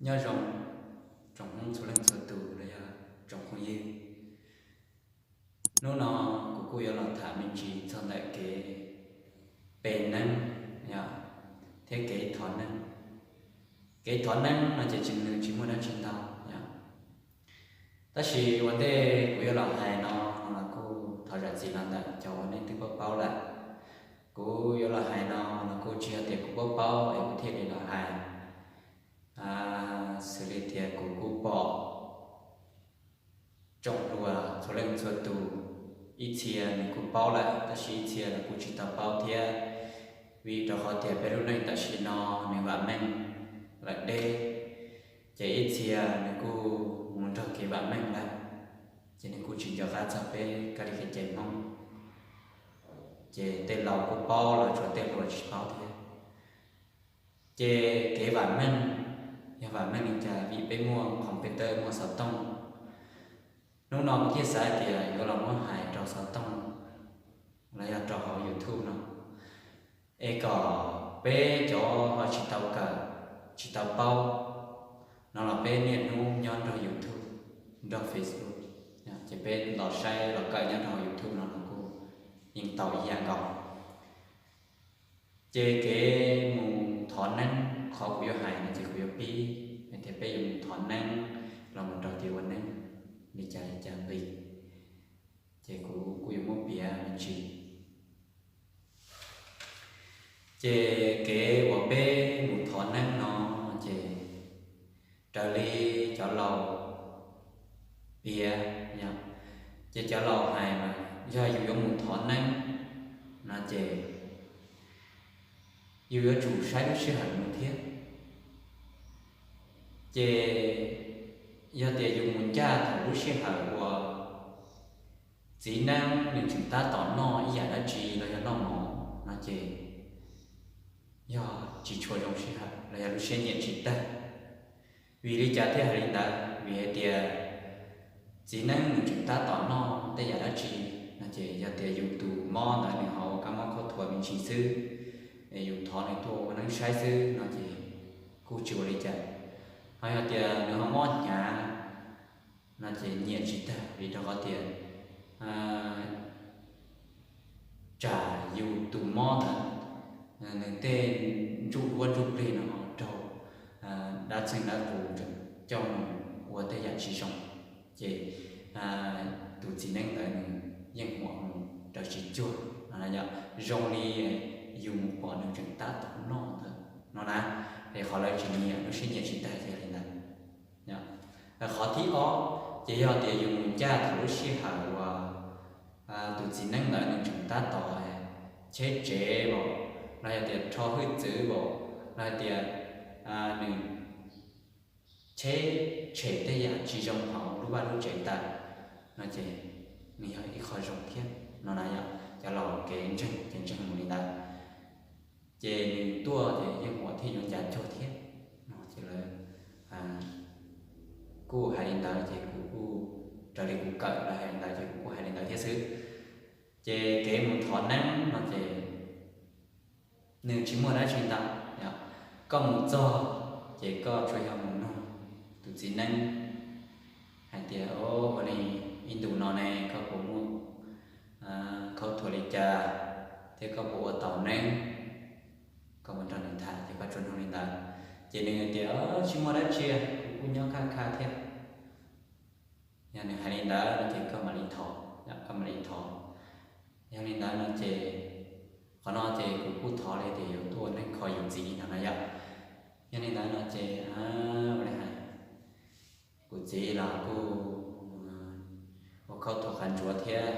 Nyob zoo tsoom Hmoob txhua leej txhua tus los yog tsoom phooj ywg. Hnub no kuv kuj yuav los tham me ntsis txog ntawm kev pe neeb thiab kev thov neeb. Kev thov neeb no ces tsis, nws tsis muaj dab tsi ntau yom. Tab sis ua ntej kuv yuav los hais no los kuj thov zam txim los ntawm cov uas nej twb paub paub lawm. Kuv yuav los hais no los kuj tsis yog tias kuv paub paub es kuv thiaj li los hais, xws li tias kuv kuj pom tsoom hluas txhua leej txhua tus, ib txhia nws kuj paub lawm tab sis ib txhia los kuj tsis tau paub thiab, vim rau qhov tias peb lub neej tam sim no nws vam meej lawm deb, ces ib txhia nws kuj mus nrog kev vam meej lawm, ces nws kuj tsis nco qab txog peb kab li kev cai Hmoob. Ces tej laus kuj paub los tsuas tej hluas tsis paub thiab. Ces kev vam meej yog vam meej li cas? Vim peb muaj computer, muaj xov tooj. Hnub no kuv thiaj xav tias yuav los muab hais rau xov tooj los yog rau hauv YouTube no, es kom peb cov ho tsis tau kawm, tsis tau paub no los peb niaj hnub nyob nrog YouTube, nrog Facebook, ces peb los saib los kawm nyob rau hauv YouTube no los kuj yeej tau ib yam nkaus. Ces kev mus thov neeb, qhov kuv yuav hais no ces kuv yuav pib hais tias peb yuav mus thov neeb los mus rau tias ua neeb li cas li cas nqis, ces kuv kuj yuav muab piav me ntsis. Ces kev uas peb mus thov neeb no ces raws li cov laus piav, ces cov laus hais mas yog yus yuav mus thov neeb no ces yus yuav tsum saib lub sij hawm mus thiab. Ces yog tias yus mus ncaj thaum lub sij hawm uas txiv neeb nws tseem tab tom noj ib yam dab tsi los yog noj mov no ces yog tsis tshua zoo sij hawm los yog lub siab nyiam tsis tag. Vim li cas thiaj hais li ntawd? Vim hais tias txiv neeb nws tseem tab tom noj tej yam dab tsi no ces yog tias yus tus mob ntawd nws ho ua kab mob khaub thuas me ntsis xwb, es yus thov nws tuaj ua neeb saib xwb no ces kuj tsis ua li cas. Ho yog tias nws ho mob hnyav no ces nyiam tsis tag, vim rau qhov tias tsam yus tus mob ntawd nws tej ntsuj huab ntsuj plig no raug dab txeej dab qus coj mus ua tej yam tsis zoo, ces tus txiv neeb ntawd nws yeej huam mus raws tsis cuag no, zoo li yus mus pom nws tseem tab tom noj ntawd no na, es qhov lawv tsis nyiam, lub siab nyiam tsis tag ces li ntawd. Qhov thib ob, ces yog tias yus mus ncaj thaum lub sij hawm uas tus txiv neeb ntawd nws tseem tab tom cheb tsev los, los yog tias rho hwj txwv los, los yog tias nws cheb tshem tej yam tsis zoo hauv lub vaj lub tsev tawm no ces nws yog ib qho zoo thiab no na yom. Cov laus kev ntseeg ces ntseeg mus li ntawd. Ces nws tuaj ces yeej huam thiab yuav ncav cuag thiab no ces lawv kuj hais li ntawd ces kuv kuj, raws li kuv kawm lawv hais li ntawd ces kuv kuj hais li ntawd thiab xwb. Ces kev mus thov neeb no ces nws tsis muaj dab tsi ntau. Koj mus txog ces koj tsuas yog mus nug tus txiv neeb hais tias, ua li ib ntus no ne koj puas muaj khaub thuas li cas thiab koj puas ua tau neeb? Koj mus nrog nws tham ces koj tsuas nug li ntawd. Ces nws tias tsis muaj dab tsi, kuv kuj nyob kaj kaj thiab. Yog nws hais li ntawd no ces koj mam li thov, koj mam li thov. Yog li ntawd no ces qhov no ces kuv kuj thov li tias yuav tuaj ua neeb kho yus txiv no na yom. Yog li ntawd no ces ua li hais, kuv txiv los kuj ua khaub thuas qhov ntsuav thiab,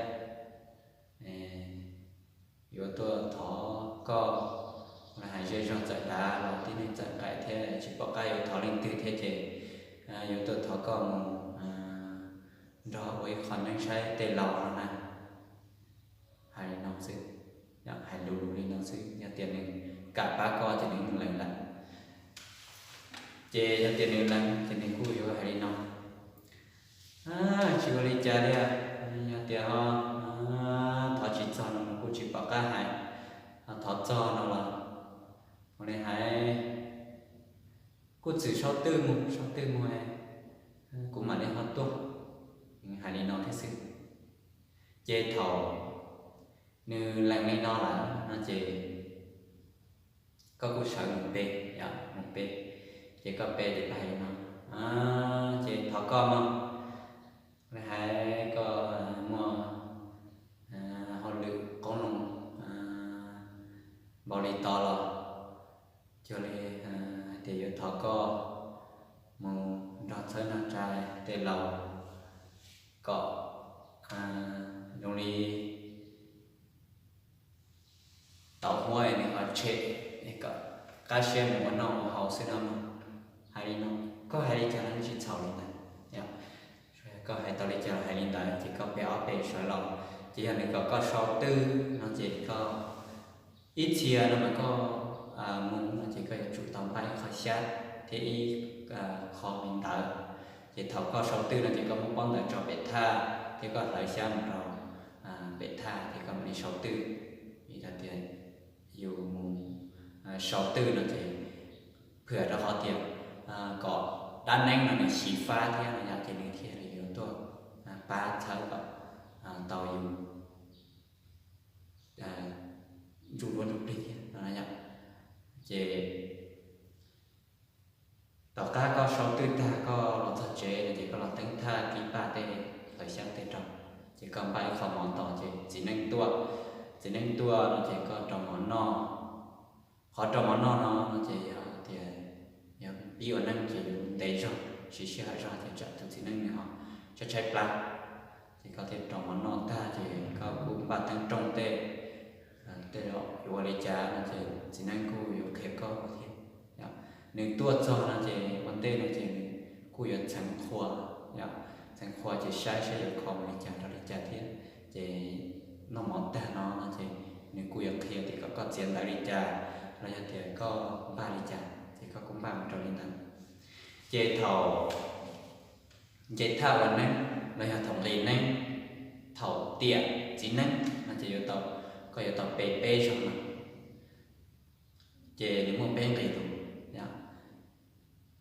yuav tuaj thov koj, los hais zej zog txawm dav los tib neeg txawm nqaim thiab tsis pom qab yuav thov leej twg thiab ces yuav tuaj thov koj mus nrog ua ib qho neeb saib tej laus no na. Hais li no xwb, hais lus li no xwb, yog tias nws kam pab koj ces nws lees lawm. Ces yog tias nws lees ces nws kuj yuav hais li no, tsis ua li cas li, yog tias ho thov tsis txog no kuj tsis pom qab hais, ho thov txog no los ua li hais, Kuj txwm sau twj mus, sau twj mus, kuv mam li ho tuaj. Hais li no thiab xwb. Ces thaum nws lees li no lawm no ces koj kuj sawv mus pe, mus pe. Ces koj pe ces koj hais li no, ces thov koj mog, hais koj muaj hauj lwm qoob loo npaum li tod los cuag li hais tias yuav thov koj mus nrog txhawb nrog tsa tej laus kom zoo li tauv huab nws ho tshem, kom qab siab mus ua noj ua haus xwb no. Hais li no, koj hais li cas los tsis txhaum li ntawd. Koj hais tau li cas los hais li ntawd, ces koj pe ob pe sawv los. Ces yog nws kom koj sau twj no ces koj ib txhia no mas koj mus no ces koj yuav tsum tau npaj ib qho xyab thiab ib qho me ntawv. Ces thaum koj sau twj no ces koj muab pob ntawv tso pem thaj thiab koj hlawv xyab mus rau pem thaj ces koj mam li sau twj. Vim tias yus mus sau twj no ces phwm rau qhov tias kom dab neeb no nws xyiv fab thiab no yog ces nws thiaj li yuav tuaj pab txhawb kom tau yus ntsuj duab ntsuj plig thiab no yom. Ces tom qab koj sau twj tag koj los txog tsev no ces koj los teeb thaj kib paj tej hlawv xyab tej rau, ces koj npaj ib qho mov tos ces txiv neej tuaj. Txiv neej tuaj no ces koj rau mov noj. Qhov rau mov noj no no ces yog tias yog pib ua neej ces yuav ntev zog siv sij hawm zog ces tsam tus txiv neej nws ho tshaib tshaib plab. Ces koj thiaj rau mov noj tag ces koj kuj npaj teeb rooj tej, tej yuav ua li cas no ces txiv neej kuj yuav qhia koj ua thiab. Nws tuaj txog no ces ua ntej no ces nws kuj yuav txheev qhua, txheev qhua ces saib saib yuav kho mus li cas rau li cas thiab. Ces noj mov tag no no ces nws kuj yuav qhia tias kom koj txiav ntawv li cas los yog tias koj npaj li cas ces koj kuj npaj mus rau li ntawd. Ces thaum nce thaj ua neeb los yog thaum nqis neeb, thaum tiam txiv neeb no ces yuav tau, koj yuav tau pe peb zaug no. Ces nws muaj peb nqis tus.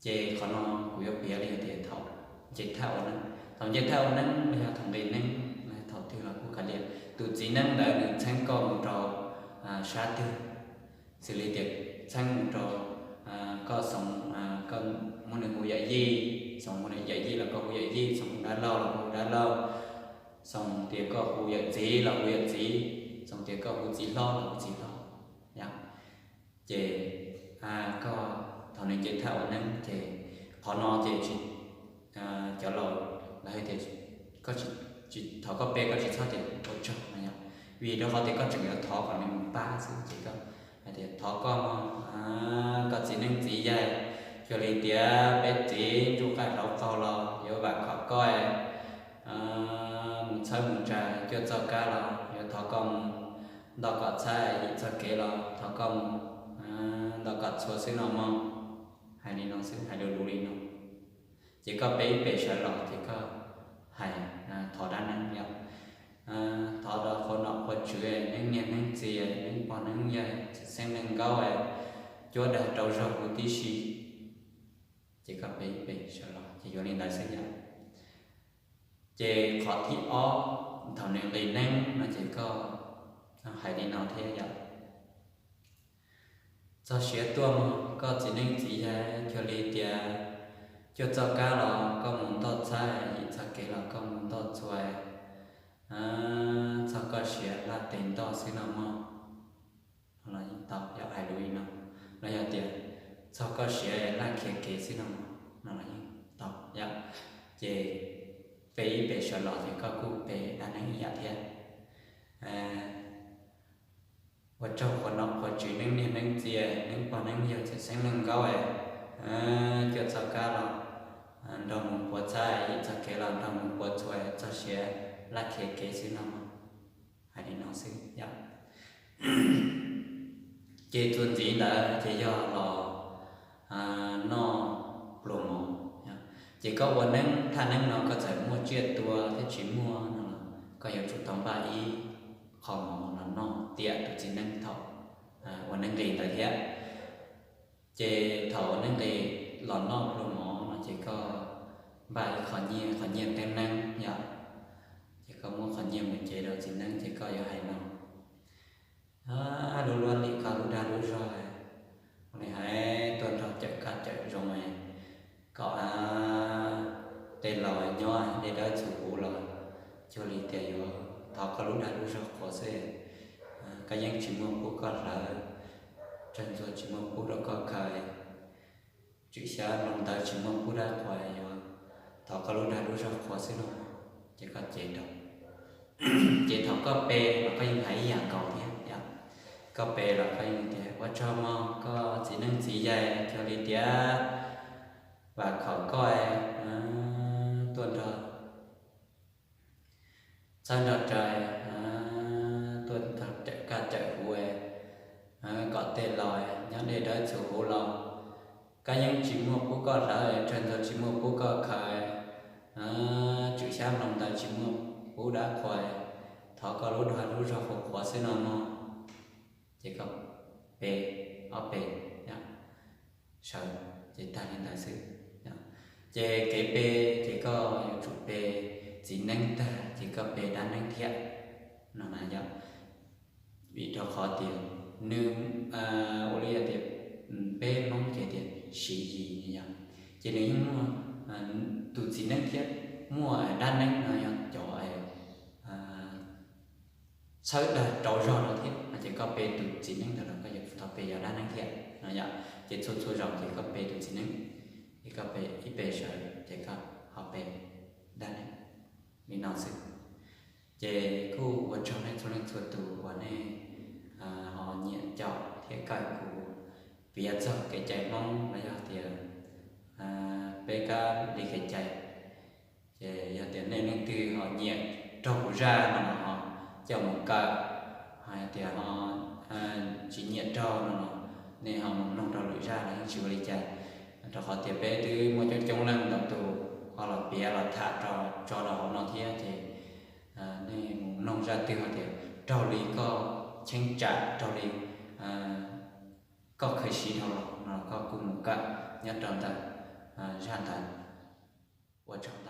Ces qhov no kuv yuav piav li hais tias thaum nce thaj ua neeb, thaum nce thaj ua neeb los yog thaum nqis neeb los yog thaum twg los kuj kav liam, tus txiv neeb ntawd nws txheeb koj mus rau sab twg, xws li tias txheeb mus rau koj xoov, koj muab nws hu yawm yij, xoov hu yawm yij los koj hu yawm yij, xoov hu dab laug los koj hu dab laug, xoov tias koj hu yawm txiv los hu yawm txiv, xoov tias koj hu txiv hlob los hu txiv hlob. Ces koj thaum nws nce thaj ua neeb ces qhov no ces cov laus lawv hais tias thaum koj pe koj tsis txhob tias ua tsaug no yom, vim rau qhov tias koj tseem yuav thov kom nws mus pab xwb ces koj hais tias thov koj mog, koj txiv neeb txiv yaig, cuag li tias peb txiv ntsuj qaij hlauv qaug los yuav vam khom koj, mus txhawb mus tsa cuaj txoj kab los yuav thov koj mus, nto kom txhab yim txoj kev los thov koj mus, nto kom txhua xwb no mog. Hais li no xwb, hais lus lus li no. Ces koj pe ib pem sawv los ces koj hais thov dab neeb yom, thov rau qhua nom qhua tswv, neeb niag neeb txiv, neeb pog neeb yawg, txiv xeeb leej nkaub, cuab dag rau zog huv tib si. Ces koj pe ib pem sawv los ces yuav li ntawd xwb yom. Ces qhov thib ob, thaum nws nqis neeb no ces koj hais li no thiab yom. Txog siav tuaj mog koj txiv neeb txiv yaig, cuag li tias cuaj txoj kab los koj mus ntoj txhab, yim txoj kev los koj mus ntoj txhua, txog koj siav laj tes ntoj xwb no mog. Los yeej tau yom, hais lus li no. Los yog tias txog koj siav laj khiav kev xwb no, no los yeej tau yom. Ces pe ib pem sawv los ces koj kuj pe dab neeb ib yam thiab. Ua tsaug qhua nom qhua tswv, neeb niag neeb txiv, neeb pog neeb yawg, txiv xeeb leej nkaub, cuaj txoj kab los nrog mus puav txhab, yim txoj kev los nrog mus puav txhua, txog siav laj khiav kev xwb no. Hais li no xwb yom. Ces txuas ntxiv ntawd ces yog los noj pluas mov. Ces koj ua neeb thaj neeb no koj txawm muaj tsiaj tua thiab tsis muaj no los koj yuav tsum tau npaj ib qho mov los noj tiam tus txiv neeb thaum ua neeb nqis ntawd thiab. Ces thaum ua neeb nqis los noj pluag mov no ces koj npaj ib qho nyiaj, qhov nyiaj teeb neeb yom, ces koj muab qhov nyiaj mus cev rau txiv neeb ces koj yuav hais no: Lub luab lim koj lub dag lub zog, ua li hais tuaj nrog cawm kab cawm zoo, kom tej laus nyob dej dawb txhua huv los cuag li tias yuav thov koj lub dag lub zog qhuas xwb. Kab yeeb tsis muaj pub koj hlawv, tsawg ntxuag tsis muaj pub rau koj khaws, tswm xyab nploos ntawv tsis muaj pub dab qhuas, yuav thov koj lub dag lub zog qhuas xwb no. Ces koj cev rau, ces thaum koj pe los koj yeej hais ib yam nkaus thiab yom. Koj pe los koj yeej tias ua tsaug mog koj txiv neeb txiv yaig, cuag li tias vam khom koj tuaj nrog txhawb nrog rais, tuaj nrog cawm kab cawm huv, kom tej laus nyob dej dawb txhua huv los. Kab yeeb tsis muaj pub koj hlawv, tsawg ntxuag tsis muaj pub koj khaws, tswm xyab nploos ntawv tsis muaj pub dab qhuas, thov koj lub dag lub zog qhuas qhuas xwb no mog. Ces koj pe ob pe sawv, ces tag li ntawd xwb. Ces kev pe ces koj yuav tsum pe txiv neeb tag ces koj pe dab neeb thiab no na yom. Vim rau qhov tias nws ua li tias peb Hmoob ces tias siv yis yom, ces nws yeej muaj tus txiv neeb thiab muaj dab neeb no yog cov txhawb dag rau zog no thiab no ces koj pe tus txiv neeb ntawd los koj yuav tau pe yog dab neeb thiab no yom. Ces txhua txhua zaus ces koj pe tus txiv neeb, ces koj pe ib pe sawv ces koj ho pe dab neeb li no xwb. Ces kuj ua tsaug nej txhua leej txhua tus uas nej ho nyiam caum thiab kawm kuv piav txog kev cai Hmoob los yog tias peb kab li kev cai. Ces yog tias nej leej twg ho nyiam raug kuv zaj no los ho coj mus kawm, ho yog tias ho tsis nyiam raug no los nej ho mus mloog rau lwm zaj los yeej tsis ua li cas, rau qhov tias peb twb muaj coob coob leej ntau tus ho los piav los tham tso rau hauv no thiab. Ces nej mus mloog zaj twg ho tias raug li koj cheeb tsam, raug li koj kheev siv dhau los no los koj kuj mus kawm nyob rau ntawm zaj ntawd. Ua tsaug.